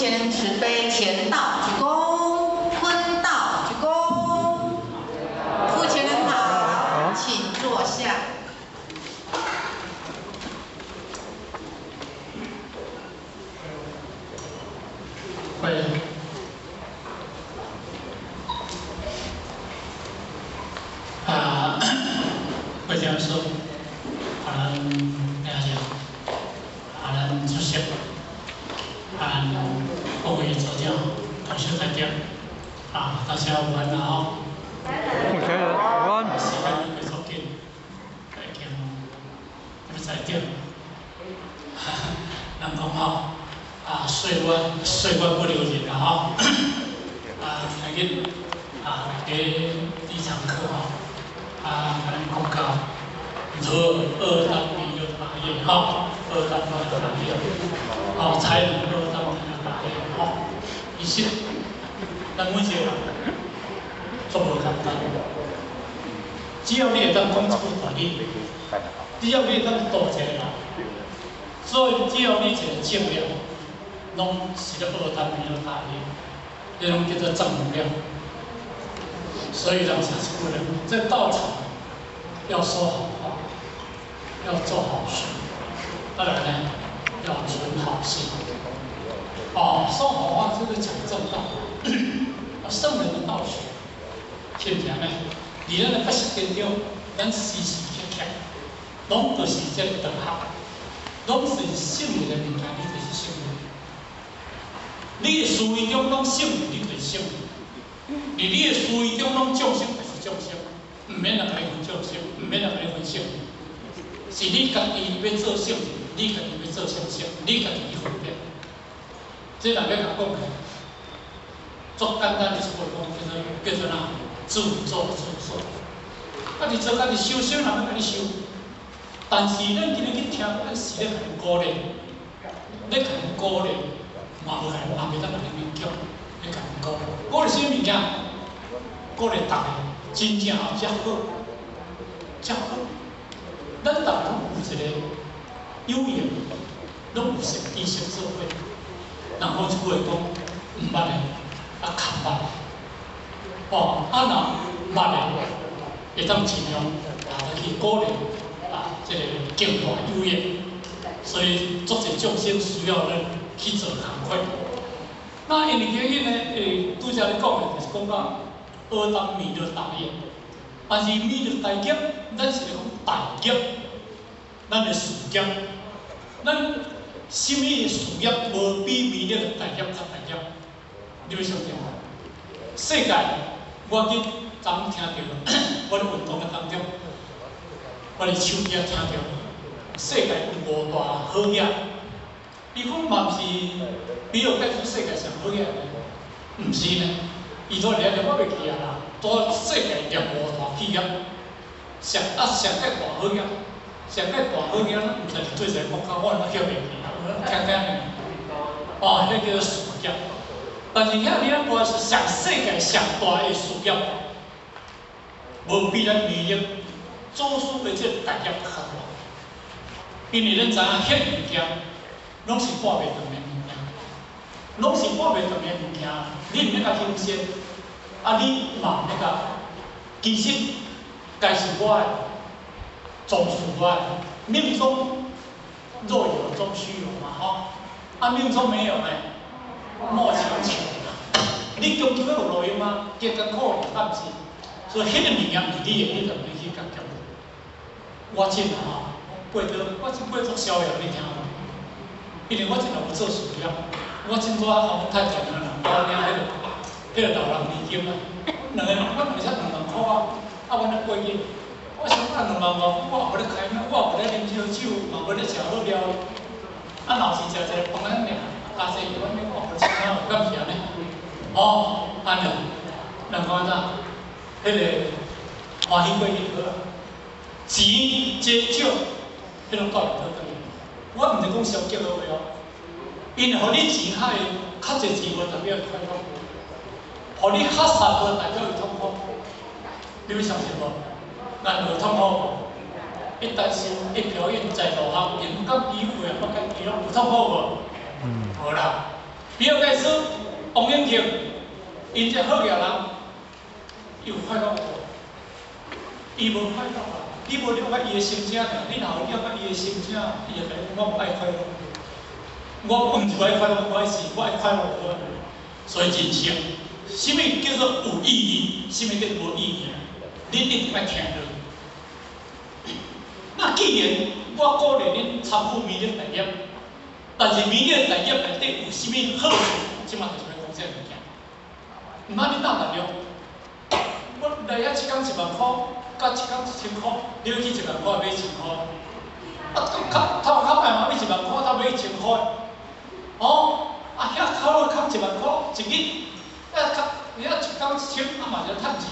先慈悲乾道鞠躬，坤道鞠躬。傅前人好，請坐下。歡迎。啊，會長說，啊，咱領袖，啊，咱主席，啊，各位組長、同學在場，啊，大家午安啦吼。目前午安。時間過足緊，已經要10點。人講吼，啊，歲月歲月不留人啦吼。啊，今日啊，第一堂課吼，啊，咱講到如何二當彌勒大業吼，二當彌勒大業，哦，才能二當彌勒大業吼。其實，咱每一個人足無簡單，只要你會當講出道理，只要你會當度一個人，所以只要你一個正念，攏是咧學當彌勒大業，這攏叫做正能量。所以人講一句話，在道場要說好話，要做好事，當然呢，要存好心。哦，說好話就是講正道，聖人的道學，是毋是按呢？佇咱的八識田中，咱時時刻刻，攏就是這個道學，攏是聖人的物件，你就是聖人。你的思維中攏聖人，你就是聖人。佇你的思維中攏眾生，就是眾生，毋免人共你分眾生，毋免人共你分聖人，是你家己欲做聖人，你家己欲做聖聖，你家己去分別。這人欲共講起來，足簡單的一句話講，叫做哪？自作自受。家己做家己修，修人欲共你修。但是咱今日去聽，咱是咧共人鼓勵，咧共人鼓勵，嘛無共人，嘛袂當共人勉強，咧共人鼓勵。鼓勵啥物件？鼓勵逐个真正才好，才好。咱逐个攏有一個有緣，攏有識知識做伙。人講一句話講，毋捌的，啊較捌。哦，啊若毋捌的，會當盡量啊去鼓勵啊，這個更大有緣。所以，足濟眾生需要咱去做工課。那因為今日呢，拄才咧講的，就是講到阿當彌勒大業。但是彌勒大業，咱是咧講大業，咱的事業，咱啥物的事業無比彌勒大業較大業？你欲相信無？世界，我去昨昏聽著，我咧運動的當中，我佇手機仔聽著，世界有五大好業。伊講嘛毋是比爾蓋茨世界上好業呢？毋是呢，伊都連連我袂記啊啦。都世界念五大企業，上啊上蓋大好業，上蓋大好業，咱毋知是對一个國家，我哪叫袂記啊？我聽聽爾。哦，彼叫做事業。但是遐爾仔大是上世界上大的事業，無比咱彌勒祖師的這個大業較大。因為咱知影，彼物件攏是半袂斷的物件，攏是半袂斷的物件，你毋免共優先，啊，你嘛毋免共，其實該是我的，總是我的，命中若有終須有嘛吼，啊命中沒有呢，莫強求啦。你強求欲有路用嗎？加艱苦，但是，所以彼个物件毋是你的，你就毋免去共強求。我真啊吼，過著我真過足逍遙，你聽無？因為我真若有做事業，我真早予阮太太兩个人幫我領彼个老人年金啊，兩个人我兩才2萬箍啊，啊，阮咧過日，我想啊2萬外，我也無咧開咩，我也無咧啉燒酒，嘛無咧食好料，啊，若是食一个飯仔爾，加濟伊，阮我無錢啊，敢是按呢？哦，按呢，人講按怎？彼个歡喜過日好啊，錢濟少，彼攏帶袂倒轉去。我毋是講消極的話哦，因為予你錢較會較濟錢，無代表會快樂；予你較捒，無代表會痛苦。你欲相信無？咱有痛苦無？一擔心，一表演在路行，勇敢機會啊，不該記攏有痛苦無？無啦。比爾蓋茨、王永慶，𪜶這好額人，有快樂無？伊無快樂啊！你無了解伊的心情，你若有了解伊的心情，伊會共你講我無愛快樂。我毋是無愛快樂，我愛是我愛快樂無。所以真正，啥物叫做有意義？啥物叫做無意義？你一定愛聽落。那既然我鼓勵恁參與彌勒大業，但是彌勒大業內底有啥物好處？這馬就是欲講這个物件。毋通你當力量，我來遐一工1萬箍，佮一工1000箍，你欲去1萬箍抑買1000箍？啊，較頭較歹嘛，買1萬箍，才買1000箍。哦，啊遐較好較1萬箍一日，啊較遐一工1000，啊嘛是趁錢，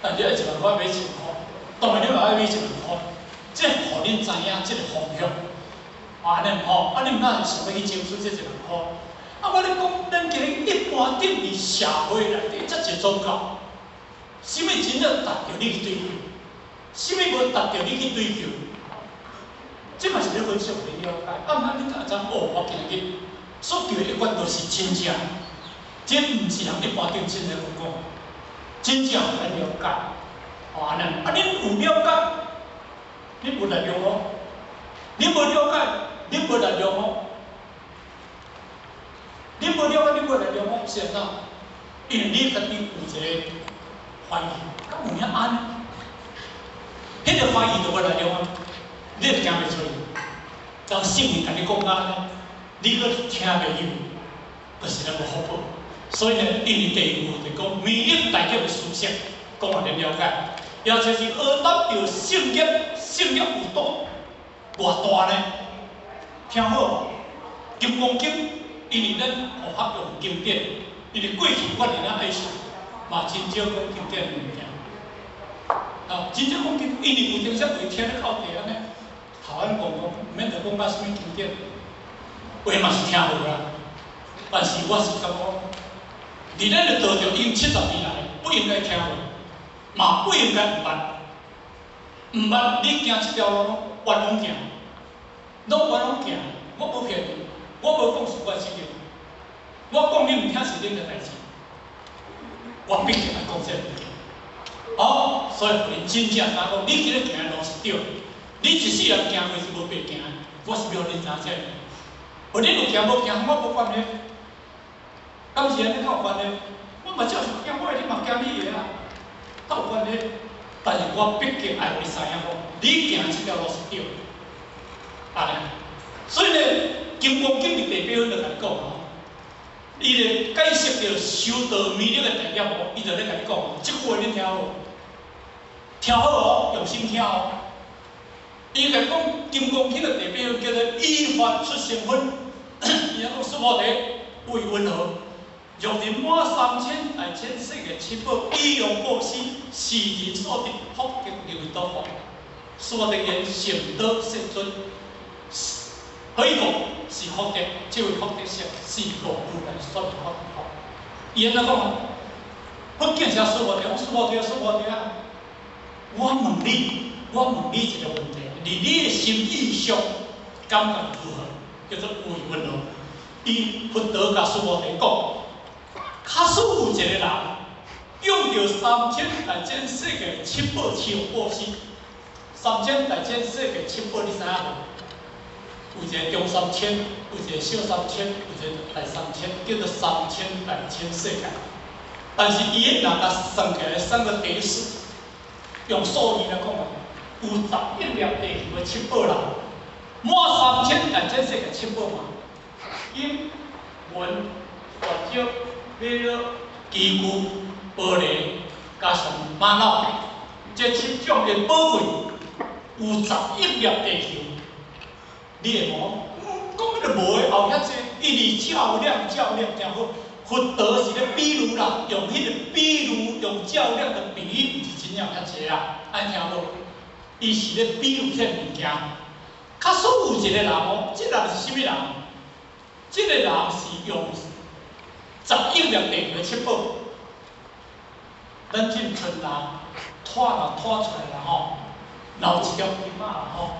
但是愛1萬箍買1000箍，當然你嘛愛買1萬箍。這予恁知影這个方向，按呢毋吼？啊，恁哪是想欲去爭取這1萬箍？啊，我咧講，咱今日一般頂佇社會內底遮濟宗教，啥物真正值著你去追求？啥物無值著你去追求？這嘛是咧分析，予恁了解。啊，毋通恁就知哦，我今日所求的一貫都是真正，這毋是人一般頂真咧講，真正予咱了解。哦，按呢，啊，恁有了解？你無力量哦，你無了解，你無力量哦。你無了解，你無力量哦，是按怎？因為你家己有一個懷疑，敢有影按呢？彼個懷疑就無力量啊，你就行袂出去。當聖靈共你講按呢，你閣聽袂入，就是咱無福報。所以呢，因為第一步就講彌勒大業的思想，講予恁了解。也就是亞當著聖業，聖業有多偌大呢？聽好，《金剛經》因為咱學校用經典，因為過去我佇咱愛上嘛真少講經典的物件，啊，真少講經，因為有陣時會聽咧哭地按呢，頭按講講，毋免著講到啥物經典，話嘛是聽無啦。但是我是感覺，佇咱的道場已經70年來，不應該聽無。嘛不應該毋捌，毋捌你行這條路攏冤枉行，攏冤枉行。我無騙你，我無講是我的責任，我講你毋聽是恁的代誌。我畢竟愛講這個物件，哦，所以予恁真正知影講，你今日行的路是對的，你一世人行過是無白行的。我是欲恁知影這个，無恁有行無行，我無關係。敢是按呢敢有關係？我嘛照常行我的，你嘛行你的啊。有關係，但是我畢竟愛予你知影講，你行這條路是對的，按呢。所以呢，《金剛經》佇第八分就共你講吼，伊咧解釋著修道彌勒的大業哦，伊就咧共你講，這句話恁聽好無？聽好哦，用心聽哦。伊共你講《金剛經》的第八分叫做依法出聲聞，伊講須菩提為雲何？若人滿三千大千世界七寶，以用布施，是人所得福德名為多福。須菩提言善導世尊，何以故？是福德，這位福德是是故如來說的福德。伊按怎講？佛見啥須菩提？講須菩提，須菩提啊！我問你，我問你一個問題：佇你的心意上感覺如何？叫做為雲何？伊佛陀共須菩提講。假使有一個人用著三千大千世界七寶去予布施，三千大千世界七寶你知影無？有一個中三千，有一個小三千，有一個大三千，叫做三千大千世界。但是伊若共算起來，算個得失，用數字來講啊，有10億粒地球的七寶啦，滿三千大千世界七寶嘛，金、銀、鑽石、瑪瑙、金具、玻璃，加上瑪瑙，這七種的寶貴，有10億粒地球，你會無？講彼個無的後遐濟，因為照量照量誠好。佛陀是咧比喻啦，用彼個比喻，用照量的比喻，毋是真正遐濟啦，按聽無？伊是咧比喻這個物件。假使有一個人哦，這個人是啥物人？這個人是用10億粒地球的七寶，咱進村啦，拖若拖出來啦吼，留一條金仔啦吼，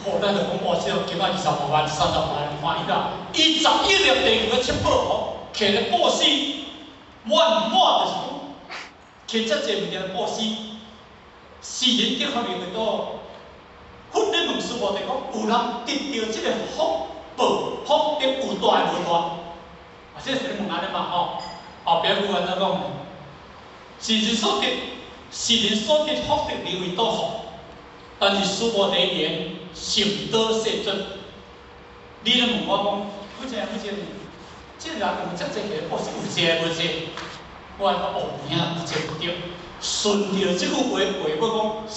吼，咱就講哇，這條金仔25萬、30萬，歡喜啦。伊十億粒地球的七寶吼，摕咧布施，滿滿就是講，摕遮濟物件布施，世人得福明為多。佛咧問須菩提講，有人得著這個福報，福德有大無大？啊，這是咧問按呢嘛吼。後壁句按怎講？世人所得，世人所得福德名為多福，但是須菩提言，甚多世尊。你咧問我講，好似好似，這個人有遮濟個布施有濟無濟？我講哦，有影有濟毋對。順著這句話話尾講，甚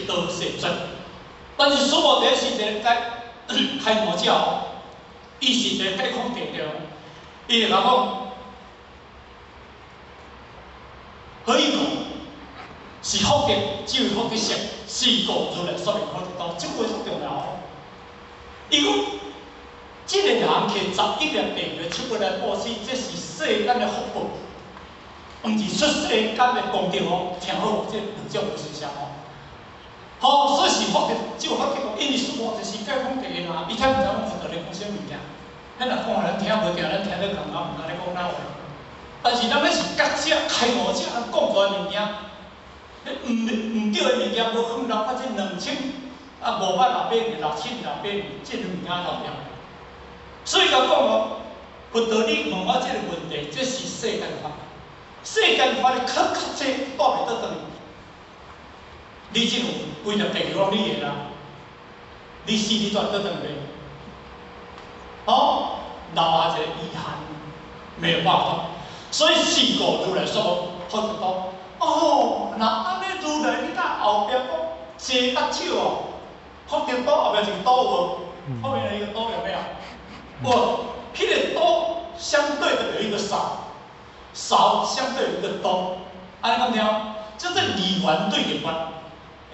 多世尊。但是須菩提是一個開開悟者，伊是一個解空定了，伊就共講，何以故？是福德，只有福德勝，是故如來說明福德多，這句話足重要哦。伊講，這個人摕10億粒地球七寶來布施，這是世間的福報，毋是出世間的功德哦。聽好，這兩種無相仝哦。好，所以是福德，只有福德，因為須菩提是解空第一嘛，伊才毋知講佛陀咧講啥物件。彼若講予咱聽無定，咱聽咧感覺毋知咧講哪話。但是咱彼是覺者、開悟者，咱講出來物件，彼毋對的物件，無可能留到這2568年、6068年，這個物件留掉。所以共講哦，佛陀你問我這個問題，這是世間法，世間法的較較濟帶袂倒轉去。你這有規粒地球攏你的啦，你死你帶倒轉去袂？哦，留下一個遺憾，沒有辦法。所以是故如來說福德多。哦，若按呢如來，你看後壁講濟較少哦，福德多後壁一個多無？後面一個多有沒有？無，彼個多相對的有一個少，少相對有一個多，按呢敢聽？這是二元對立法，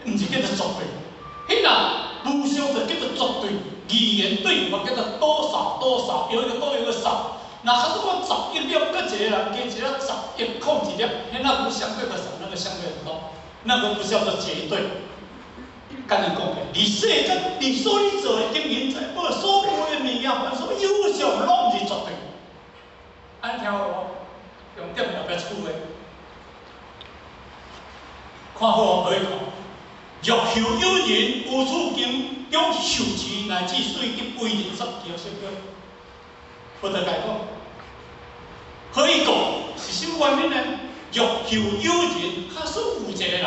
毋是叫做絕對。彼若無相就叫做絕對，二元對立法叫做多少多少，有一個多有一個少。若假使講10億粒，閣一個人加一粒10億空一粒，彼那不相對的少，那個相對的多，那個不叫做絕對。簡單講起，佇世間，佇所你做的金銀財寶，所有的物件，凡所有相，攏毋是絕對。按呢聽有無？重點後壁一句話，看好哦，可以講。若復有人於此經中受持乃至四義諦為人說，叫什麼？佛陀共講，何以故？是啥物原因呢？若復有人，假使有一個人，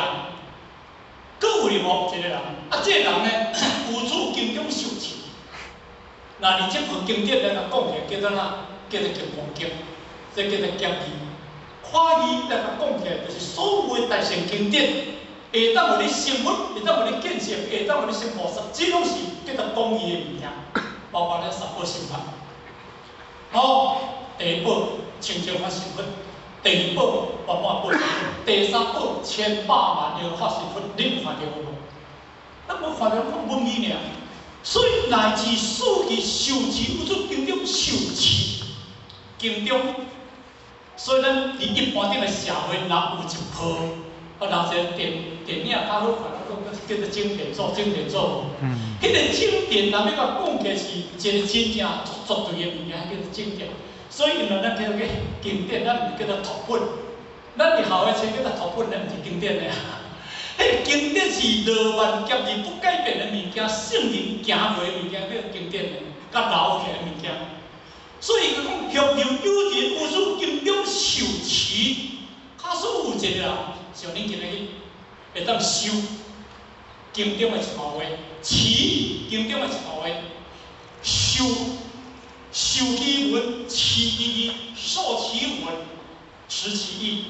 閣有任何一個人，啊，這個人呢，於此經中受持。若佇這部經典來共講起來，叫做哪？叫做《金剛經》，這叫做講義。寬義來共講起來，就是所有的大乘經典，會當予你成佛，會當予你見性，會當予你成菩薩，這攏是叫做廣義的物件，包括咱三寶心法。好，第一寶清淨法身佛，第二寶圓滿寶身佛，第三寶千百萬億法身佛，你有看著無？咱無看著，講文字爾。所以乃至四義受持，有此經中受持經中，所以咱佇一般頂的社會，若有一部，啊，若一個電電影較好看，咱講叫做經典作，經典作。彼個經典，若欲共講起來是一個真正絕對的物件，叫做經典。所以因為咱叫做經典，咱毋是叫做讀本。咱佇校的冊叫做讀本，咱毋是經典的。彼個經典是羅萬劫而不改變的物件，聖人行過的物件，叫做經典的，佮留起來的物件。所以伊講，若有人於此經中受持，假使有一個人，像恁今仔日會當修經中的一段話，持經中的一段話，受受其文，持其義，受其文，持其義，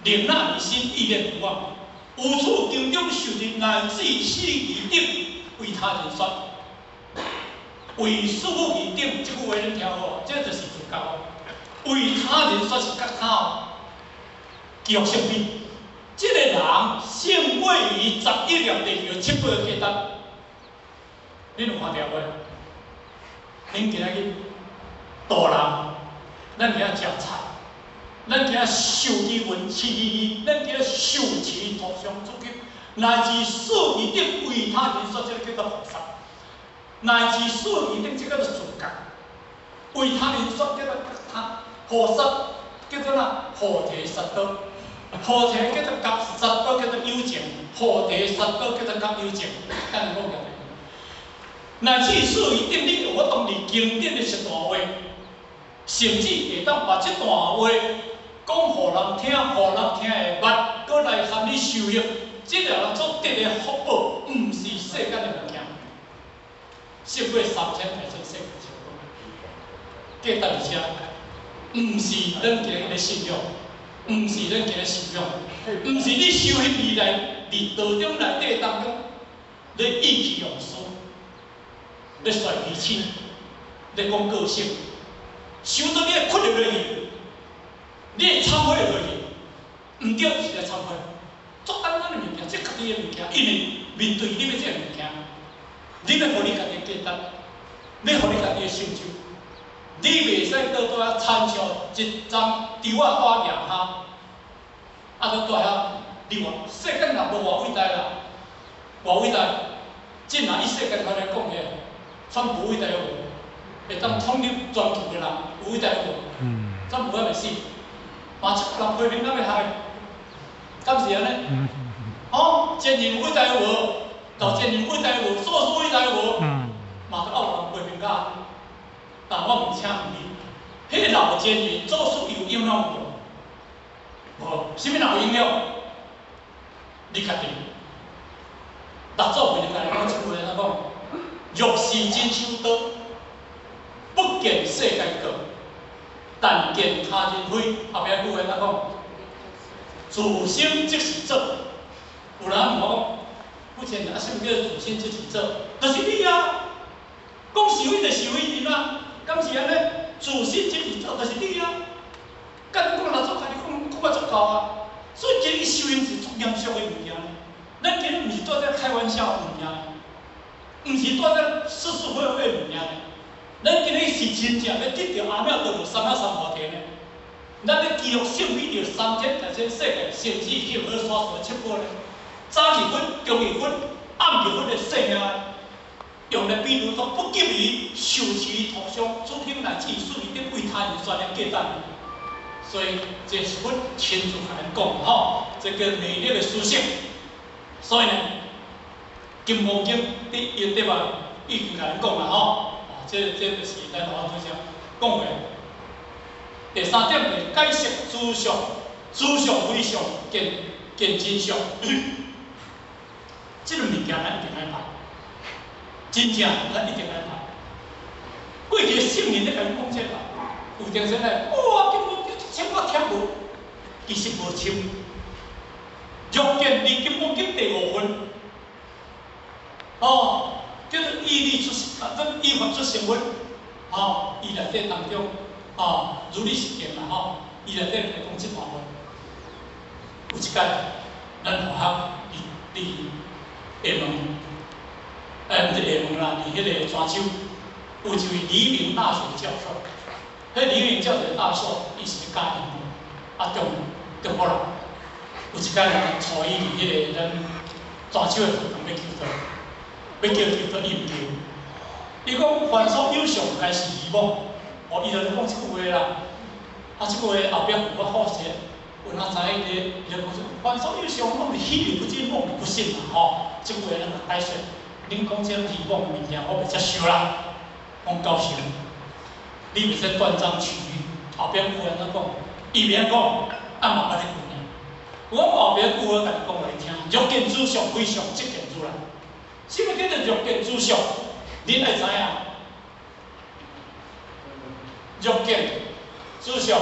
令納於心，憶念不忘。於此經中受持，乃至四義等為他人說，為四義等，這句話恁聽好，這就是自覺哦。為他人說是覺他哦，叫啥物？這個人勝過於10億粒地球七寶的價值，恁有看著無？恁今仔日大人，咱今仔食菜，咱今仔受其文，持其義，咱今仔受持塗上諸經，乃至四義等為他人說，這個叫做菩薩；乃至四義等，這個叫做自覺，為他人說，叫做覺他。菩薩叫做哪？菩提薩埵，菩提叫做覺，薩埵叫做有情，菩提薩埵叫做覺有情，按呢講起來。乃至四義諦，你有法度佇經典的十段話，甚至會當把這段話講予人聽，予人聽會捌，閣來含你修行，這個人所得的福報，毋是世間的物件，勝過三千大千世界七寶。價值佇遮，毋是咱今日的信仰，毋是咱今日信仰，毋是你修行以來佇道中內底當中，你意氣用事，咧甩脾氣，咧講個性，想到你會屈入落去，你會懺悔落去，毋對，是來懺悔。足簡單的物件，這家己的物件，因為面對你欲這个物件，你欲予你家己的價值，欲予你家己的成就，你袂使倒倒仔親像一張稻仔帶蜈蝦，啊，閣蹛遐，你話世間人無偌偉大啦，偌偉大，這若以世間法來講起來，算無偉大無？會當統一全球的人，有偉大無？總無遐會死，嘛這個人批評咱欲害，敢是按呢？哦，前人偉大無？老前人偉大無？祖師偉大無？嘛都愛有人批評甲。但我毋請問你，彼個老前人祖師有影響無？無，啥物人有影響？你確定？六祖慧能共你講這句話按怎講？若是真修道，不見世間過，但見他人非。後壁句話按怎講？自心即是祖。有人問我講，以前啊，啥物叫做自心即是祖？就是你啊！講是非就是非人啊，敢是按呢？自心即是祖，就是你啊！佮你講六祖，共你講講甲足夠啊！所以今日修行是足嚴肅的物件。咱今日毋是蹛這開玩笑的物件，毋是蹛這是是非非的物件。咱今日是真正欲得著阿耨多羅三藐三菩提呢。咱欲記錄勝彼著三千大千世界聖智恆河沙數的七寶呢？早日佛、中日佛、暗日佛的生命，用來比如說不給予受持塗上，諸行乃至四義諦為他人宣揚價值。所以這是佛親自共咱講吼，這個美麗的思想。所以呢，《金剛經》佇伊對吧，已經共咱講啦吼。這就是咱頭拄才講過。第三點就是解釋諸相，諸相非相，見見真相。這個物件咱一定愛捌，真正咱一定愛捌。過去聖人咧共咱講這個，有陣時咧，哇，金剛經深我聽無，其實無深。若見佇金剛經第五分，哦，叫做依理出啊，這依法出聲聞，哦，伊內底當中，哦，如理實見啦，吼，伊內底來講這段話。有一擺，咱大學佇佇廈門，毋是廈門啦，佇彼個泉州，有一位黎明大學教授，彼黎明教授大授，伊是教英語，啊中中國人。有一擺人帶伊佇彼個咱泉州的佛堂欲求道，欲叫求道，伊毋求。伊講凡所有相，皆是虛妄。哦，伊就咧講這句話啦。啊，這句話後壁有我好勢，有哪知影伊伊就講說，凡所有相，攏是虛而不真，妄而不信啦。吼，這句話咱就解釋。恁講這種虛妄的物件，我袂接受啦。講教授，你袂使斷章取義。後壁句話按怎講？伊袂曉講，啊嘛捌咧講。我後壁句話共你講來聽，若見諸相非相，即見如來。啥物叫做若見諸相？恁愛知影？若見諸相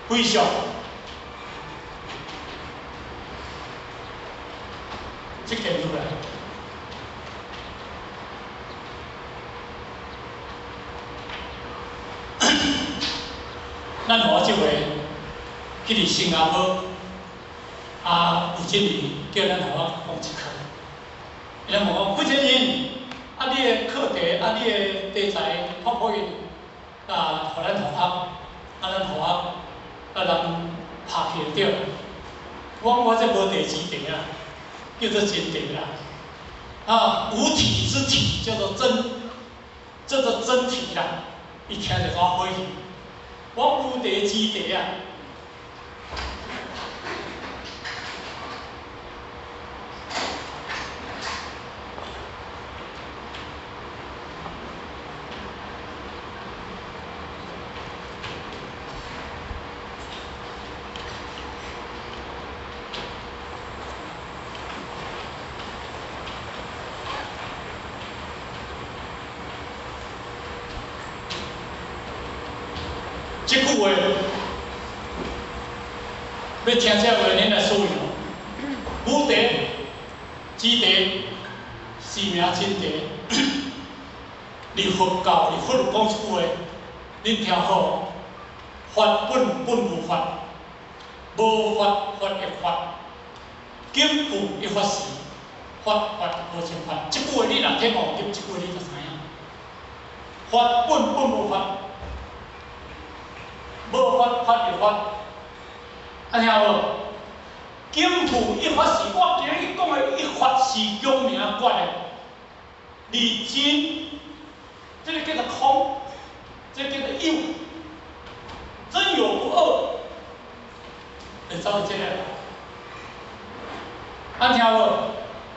非相，即見如來。咱予這回去佇新加坡，啊，有真理叫咱予我講一課。伊咧問我，傅先生，啊，你的課題，啊，你的題材，可不可以啊，予咱同學，啊，咱同學，啊，人拍起來對。我講我這無地之地啊，叫做真諦啦。啊，無體之體叫做真。这做真谛啦，伊聽著我火氣，我無地之地啊！這句話，欲聽這話，恁來思維。無地之地，是名真諦。佇佛教，佇佛有講一句話，恁聽好：法本本無法，無法法亦法，今復一法時，法法無情法。這句話你若聽無入，這句話你就知影。法本本無法。無法法亦法，啊聽無？今復一法時，我今日講的一法是強名決的，離真，這個叫做空，這個叫做有，真有不二，會走佇這个。啊聽無？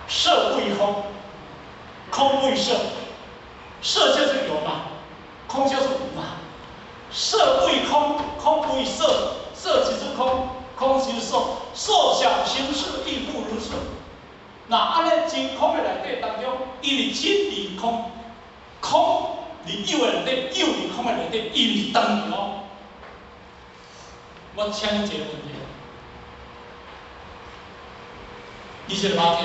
色不異空，空不異色，色就是有嘛，空就是無嘛。色不異空，空不異色，色即是空，空即是色，色想行識亦復如是。那按呢真空的內底當中，因為真佇空，空佇有的內底，有佇空的內底，伊毋是斷去哦。我請你一個問題：你這個肉體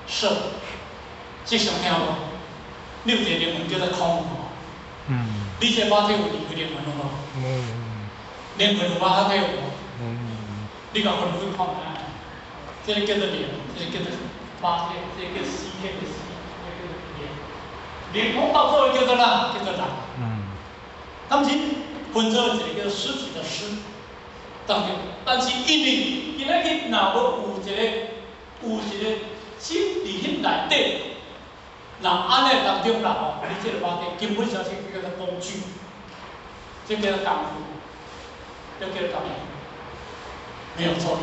色，這上聽無？你有一個靈魂叫做空無？你這個肉體有離開靈魂無？靈魂有肉體無？你共分開看覓？這個叫做靈，這個叫做肉體，這個叫屍體的屍，這個叫做靈。靈空到做的叫做啥？叫做人。敢是分做一個叫做屍體的屍，當然，但是因為今仔日若無有一個心佇彼內底，若按呢當中啦吼，你這個肉體根本上是叫做工具，這叫做工具，這叫做工具，沒有作用。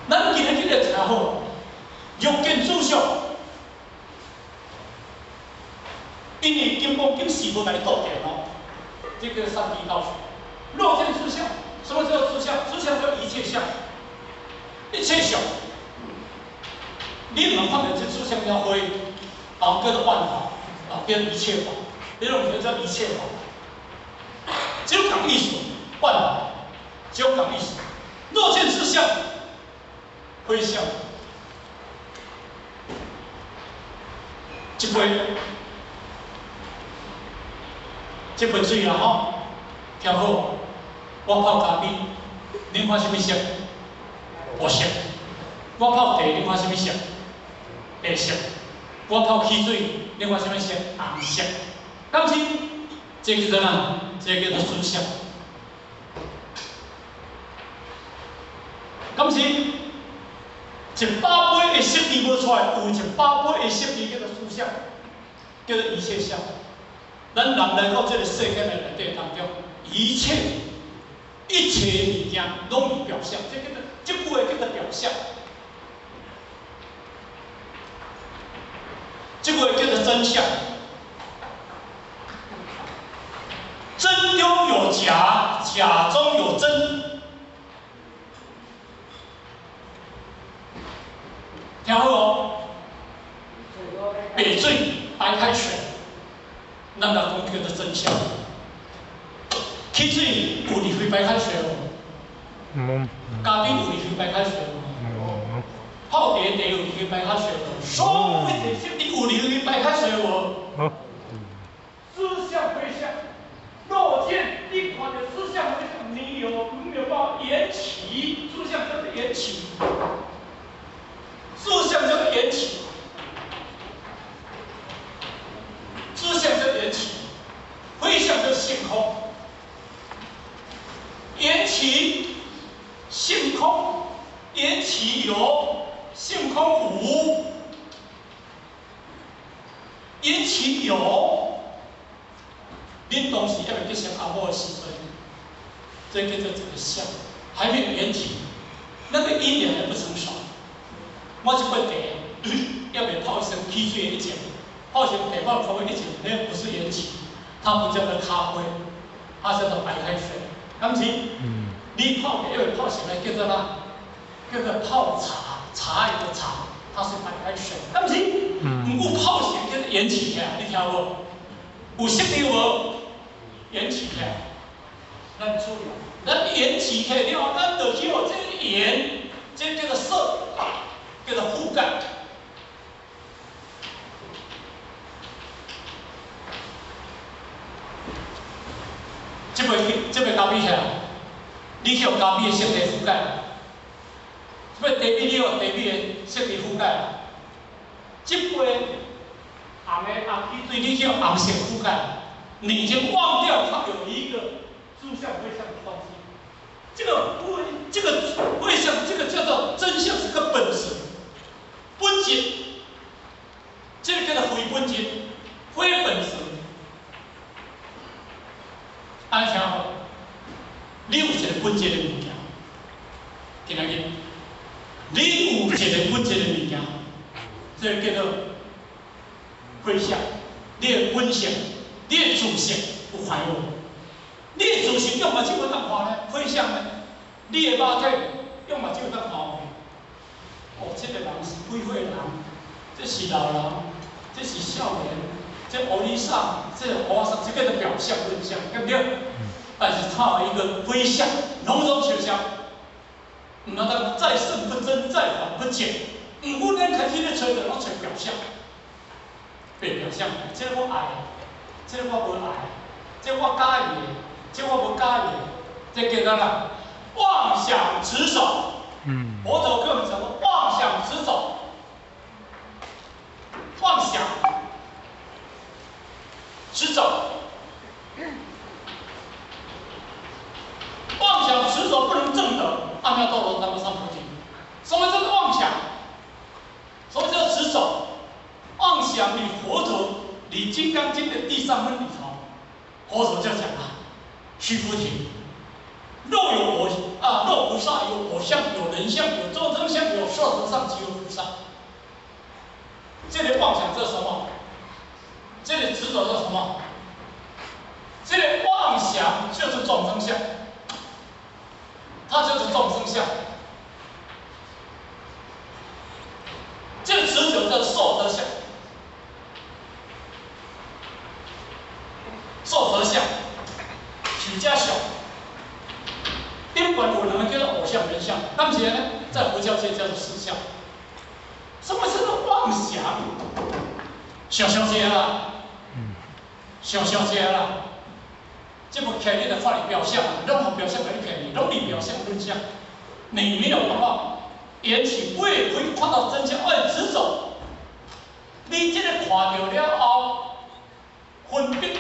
咱今日去來查好，欲見諸相，因為金剛經是無共你倒電哦，這叫三諦道。若見諸相，什麼叫做諸相？諸相叫一切相，一切相。你毋通看著這諸相了花，啊叫做萬法，啊叫一切法，你攏毋叫做一切法。只有仝意思，萬法只有仝意思。若見諸相，非相。這杯水啦吼，聽好，我泡咖啡，恁看啥物色？白色。我泡茶，恁看啥物色？白色。我泡汽水，恁看啥物色？紅色。敢是？這叫做啥？這叫做主色。敢是？100杯的色字無出來，有100杯的色字叫做主色，叫做一切相。咱人來到這個世間的內底當中，一切一切物件攏是表象，這叫做這句話叫做表象，這句話叫做真相。真中有假，假中有真。聽好哦，白水白開水，咱來講叫做真相。汽水有入去白開水無？咖啡有入去白開水無？泡茶茶有入去白開水無？所有一切色有入去白開水無？思想非相，若見你看著思想非相，你有沒有辦法緣起？思想叫做緣起。思想叫做緣起，思想叫緣起，非相叫性空。緣起性空，緣起有，性空無。緣起有，恁當時猶未結成阿某的時陣，這叫做一個相，還沒有緣起，那個因緣還不成熟。我這杯茶猶未泡成起水以前，泡成茶泡咖啡以前，那不是緣起，它不叫做咖啡，它叫做白開水，敢是？你泡茶猶未泡成的叫做啥？叫做泡茶，茶葉的茶，它是白開水，敢是？毋過泡成叫做緣起起來，你聽無？有識著無？緣起起來，咱注意，咱緣起起來了，咱就去予這個緣，這叫做色，叫做覆蓋。這杯這杯咖啡起來，你去予咖啡的色塊覆蓋；這杯茶米你予茶米的色塊覆蓋。這杯紅的紅汽水，你去予紅色覆蓋。你已經忘掉它有一個諸相非相的關係。這個不，這個非相，這個叫做真相，是個本質，本質。這個叫做非本質，非本質。按呢聽好，你有一個本質的物件，今仔日，你有一個本質的物件，這個叫做非相，你的本性，你的自性有看無？你的自性用目睭會當看呢？非相呢？你的肉體用目睭會當看無？哦，這個人是幾歲人？這是老人，這是少年，這歐尼桑，這烏桑，這叫做表象論相，對不對？但是它有一個非相，攏總相像。毋通當再勝不增，再反不減。毋過咱開始咧揣著，攏揣表象，白表象。這個我愛，這個我無愛，這個我佮意的，這個我無佮意的，這叫做啥？妄想執著。佛陀跟我們講說，妄想執著，妄想執著，妄想執著不能證得阿耨多羅三藐三菩提。什麼叫做妄想？什麼叫執著？妄想，你佛陀，你《金剛經》的第三分裡頭，佛陀就講了，須菩提，若有我啊，若菩薩有我相，有人相，有眾生相，有壽者相，即有菩薩。這個妄想這是什麼？這個執著是什麼？這個妄想就是眾生相，它就是眾生相。這個執著叫壽者相，壽者相，取家相。頂懸有兩個叫做偶像人相，當前呢，在佛教界叫做四相。什麼叫做妄想？想想這啦，想想這啦，這部騙你的法理表象，任何表象給你騙你，攏佇表象論相，你沒有辦法緣起未可以看到真相，愛執著。你這個看到了後，分別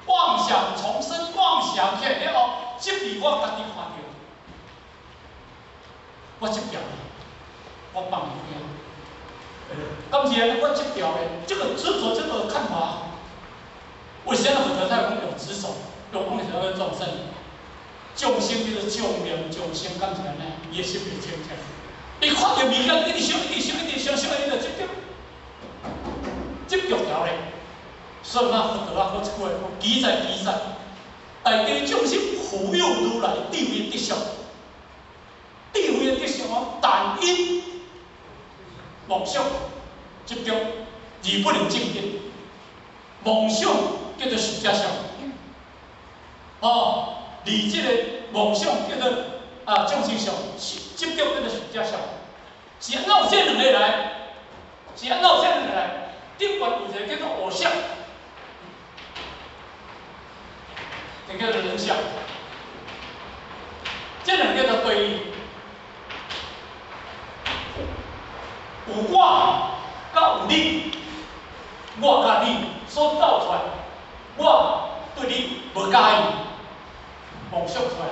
妄想重生，妄想起來了後，這是我家己看到，我執著，我放袂開。敢是按呢？我執著的，這個執著，這個看法，為啥佛陀才講用執著，用妄想的眾生？眾生叫做眾念眾生，敢是按呢？伊的心袂清淨，伊看著物件，一直想，一直想，一直想，想，伊就執著，執著著咧。所以咱佛陀啊，講一句話，記在記在，大地眾生普有如來智慧德相，智慧的德相哦，但因妄想執著而不能證得。妄想叫做壽者相，哦，而這個妄想叫做啊眾生相，執著叫做壽者相。是按怎有這兩個來？是按怎有這兩個來？頂懸有一個叫做偶像，一個叫做人相，這兩個叫做對立。有我，佮有你，我佮你所造出來，我對你無佮意，妄想出來。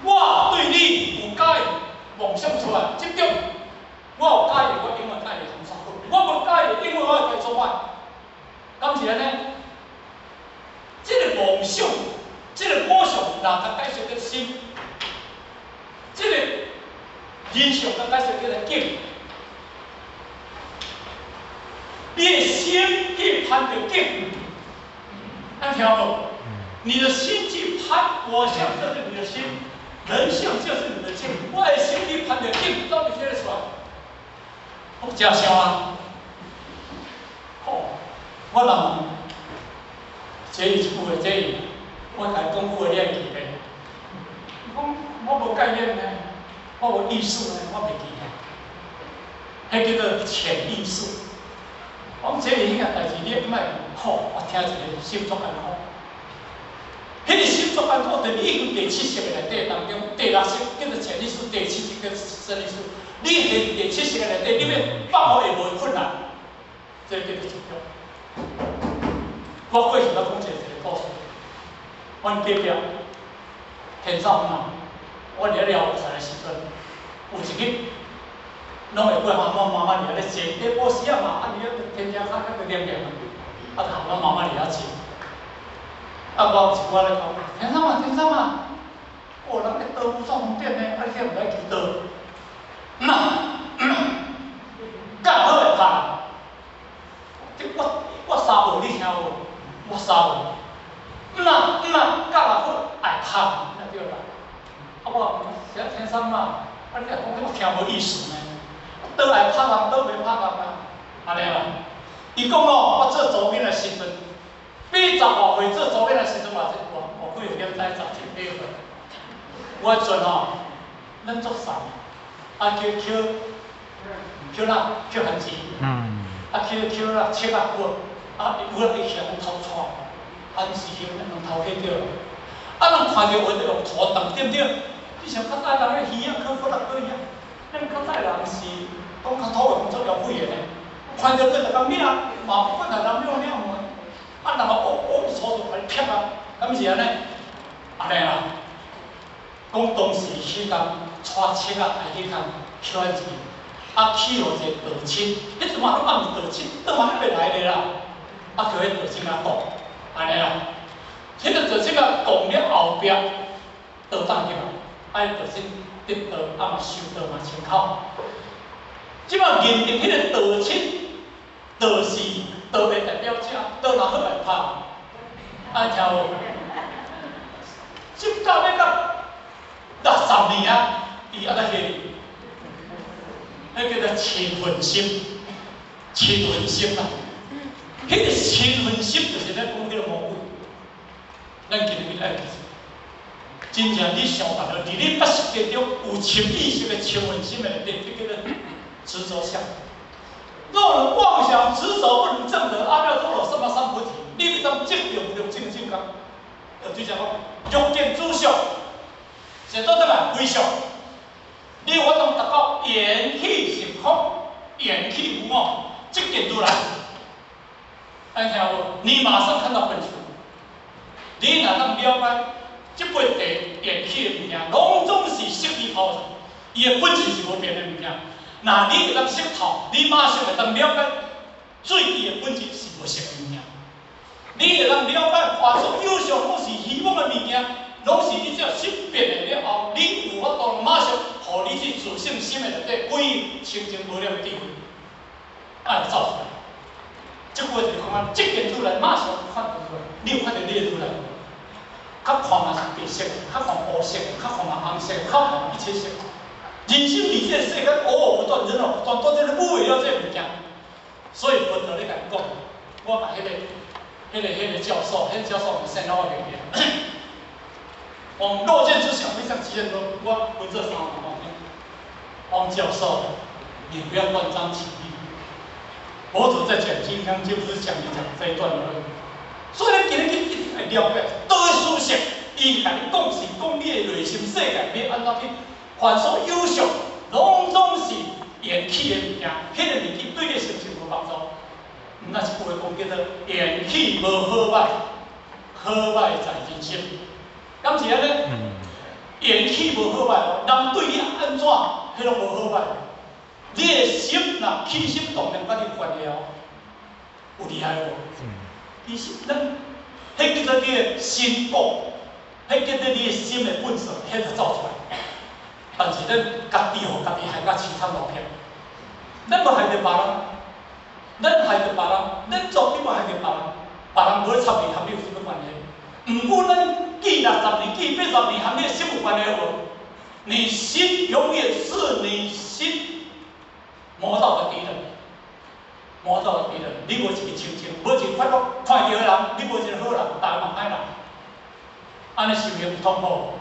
我對你有佮意，妄想出來，執著。我有佮意，我永遠佮意含煞好；我無佮意，永遠我會做歹。敢是按呢？想，這个我相若共解釋叫心，這个人相共解釋叫做境。你的心去攀著境，按聽無？你的心去攀我相，就是你的心；人相就是你的境。我的心去攀著境，到底聽得出來？我真痟啊！吼，我人這一句話，這我共伊講句話，你會記得？講我無概念呢，我無意識呢，我袂記得。彼叫做潛意識。講這彼件代誌，你莫吼，我聽一个心足艱苦。彼个心足艱苦，就已經第七識的內底當中，第六識叫做潛意識，第七識叫做身意識。你佇第七識的內底，你欲放予會無困難，這個叫做執著。我過去捌講一个故事，阮隔壁天走嘛，我佇咧寮山的時陣，有一日，攏會過阿媽媽媽佇遐咧坐，下晡時仔嘛，啊佇遐天井較較涼涼啊，啊就阮媽媽佇遐坐。啊，我有一寡咧講，天走啊，天走啊，哦，人咧刀有創點呢，啊你遐毋愛求刀？毋啊，教好會拍。我三無你聽無？我三無。毋啊毋啊，教好愛拍，那對啦。啊我寫天生嘛，啊你若講我聽無意思呢。刀愛拍人，刀袂拍人啊，按呢啦。伊講哦，我做查某囡仔時陣，80外歲做查某囡仔時陣，偌濟偌偌幾歲？點知17、8歲。我迄陣吼，咱足瘦，啊去捡捡哪？捡番薯。啊去捡啦，切啊骨，啊有人伊起來攏偷帶，番薯葉攏偷去掉。啊，人看著有的用塗動，對毋對？你像較早人彼魚仔可可六個魚仔，咱較早人是講較土的，講足浪費的呢。看著佢就共領，嘛不管人領領無。啊，人嘛烏烏粗就共你劈啊，敢是按呢？按呢啦。講當時彼工帶七仔來去共捡番薯，啊去予一个道親，彼陣嘛攏嘛毋是道親，倒嘛還袂來咧啦。啊，叫彼道親仔講，按呢啦。彼个道親仔講了後壁，倒轉去嘛，啊，道親得道，啊嘛修道嘛清口。這擺認定彼个道親，道是道的代表者，道若好來拍，啊聽無？這到欲到60年啊，伊猶閣彼，彼叫做嗔恨心，嗔恨心啦。彼个嗔恨心就是咧講彼個魔鬼。咱今日愛記住，真正你想辦法，佇你八識當中有潛意識的嗔恨心的內底，這叫做執著相。若能妄想執著不能證得阿耨多羅三藐三菩提，你欲當證著無量正境界。就對這講，欲見諸相，是倒轉來非相。你有法度達到緣起性空，緣起無我，這見如來。愛聽無？你馬上看到本性。你若當了解這輩地緣起的物件，攏總是色理拋出，伊的本質是無變的物件。若你會當識透，你馬上會當了解水伊的本質是無色的物件。你會當了解凡所有相，攏是虛妄的物件，攏是你只識別的了後，你有法度馬上，予你去自性心的內底歸清淨無染的智慧，愛走出來。這句話就是講啊，這見如來馬上看到如來，你有看著你的如來無？較看嘛是白色的，較看烏色的，較看嘛紅色的，較看一切色。人生佇這個世間，烏有不斷，人有不斷，斷這個悟會了這個物件。所以佛陀咧共伊講，我共彼個教授，彼個教授毋姓我袂記。講若見諸相，非相即見多，我分做三個方面。王教授，你不要斷章取義。佛陀在講《金剛經》，不是講你講這一段而已。所以你今日去一定愛了解，道的事實，伊共你講是講你的內心世界欲按怎去，凡所有相，攏總是緣起的物件，彼個物件對你心情無幫助。毋那一句話講叫做緣起無好歹，好歹在人心。敢是按呢？緣起無好歹哦，人對你按怎，彼攏無好歹。你的心若起心動念佮你有關係哦，有厲害無？其實咱彼叫做你的心果，彼叫做你的心的本色，彼就走出來。但是咱家己予家己害甲凄慘落魄，咱無害著別人，咱害著別人，咱做你無害著別人，別人無咧插你，和你有啥物關係？毋過咱記60年、記80年，和你的心有關係無？你心永遠是你心魔道的敵人，魔道的敵人。你無一个清淨，無一個快樂，看著的人，你無一個好人，逐个嘛歹人，按呢修行痛苦。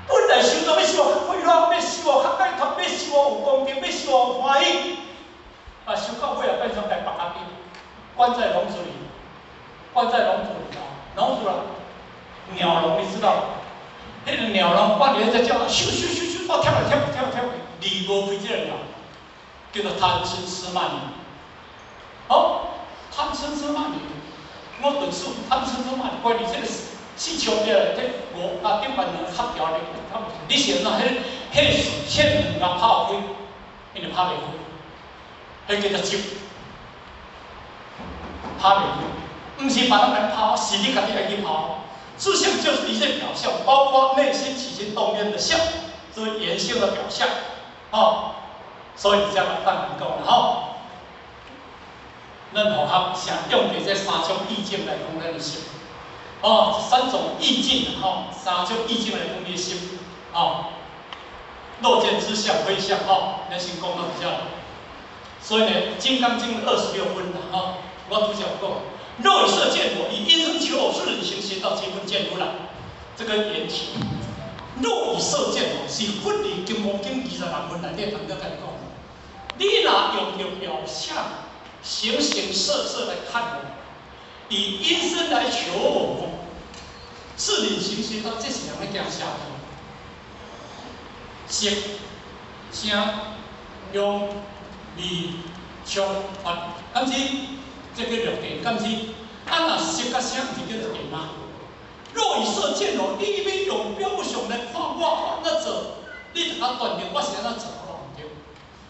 本來修道欲修較快樂，欲修較解脫，欲修有功德，欲修有歡喜。啊，修到尾啊，變成共縛家己，關在籠子裡，關在籠子裡啊，籠子啊，鳥籠你知道？彼个鳥籠關佇咧在叫，咻咻咻咻，我跳來跳去跳來跳去，離無開這個鳥，叫做貪嗔癡慢疑。哦，貪嗔癡慢疑，我頓數貪嗔癡慢疑，關佇這個四笑的，這五啊頂懸兩合條的，你是按怎？彼彼線兩共拍開，伊就拍袂開，彼叫做執，拍袂開，毋是別人來拍，是你家己愛去拍。自相就是一切表象，包括內心起心動念的相，這是言性的表象，哦，所以這樣當然講啦，吼。咱佛學常用佇這三種意境來講咱的心，哦，這三種意境，吼，三種意境來講你的心，哦，若見之相非相，吼，咱先講到這。所以呢，《金剛經》26分啦，吼，我拄才有講。若以色見我，以音聲求我，是人行邪道，皆不見如來。這個緣起。若以色見我，是佛佇《金剛經》26分內底當中共你講。你若用著表象、形形色色來看我，以音聲來求我，是人行邪道，這是人咧行邪道。色、聲、香、味、觸、法，敢是？這個六塵，敢是？啊，若色佮聲，毋是叫做塵嗎？若以色見我，你欲用表象來看我按怎做，你就較斷定我是按怎做，毋對。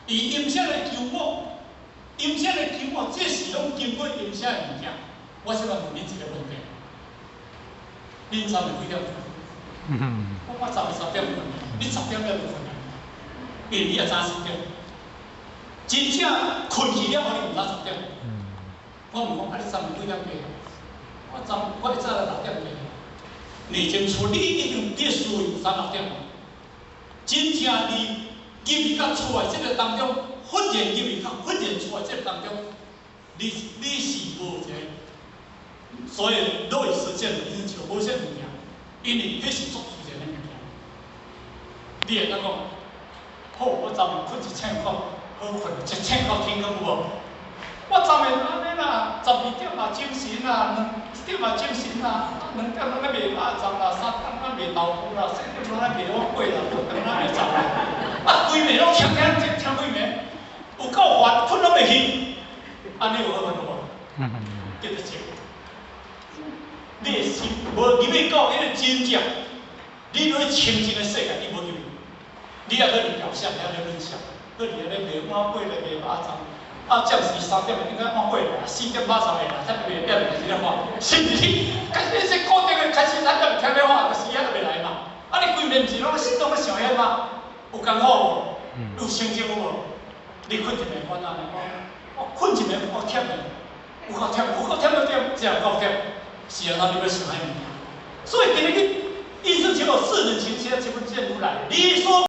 以音聲來求我，音聲來求我，這是攏經過音聲的物件。我先來問恁一個問題：恁昨暝幾點睏？我昨暝10點睏，你10點了就睏啊？因為你也早10點。真正睏去了後，你毋知10點。我問講，啊，你昨暝幾點起？我昨我一早就6點起。你清楚，你已經你思維有3、6點。真正你入去到厝內這個當中，忽然入去到忽然出來這個當中，你是無一個，所以若以色見，伊就無啥物件，因為彼是足自然的物件。你會當講，好，我昨暝睏一醒覺，好睏，一醒到天光有無？我昨暝按呢啦，12點嘛精神啦，1點嘛精神啦，2點攏咧賣肉粽啦，3點攏賣豆腐啦，4點攏咧賣碗粿啦，5點攏賣粽啦，啊，規暝攏聽聽聽聽規暝，有夠煩，睏攏袂去，按呢有好睏無？叫做靜。你的心無入去到彼個真正，你落去清淨的世界，你無入去，你猶閣佇表象遐咧論相，閣佇遐咧賣碗粿咧賣肉粽。啊，暫時3點應該碗粿來，4點肉粽會來，才袂變袂咧看，是毋是？開始這固定的開始，咱就聽咧看，時間就袂來嘛。啊，你規暝毋是攏咧攏咧想彼嗎？有艱苦無？有成就無？你睏一暝，我按呢講，我睏一暝有夠忝的，有夠忝，有夠忝就忝，這樣夠忝。是按怎你欲想彼物件？所以今日去意思就世人情，這不見如來。你說。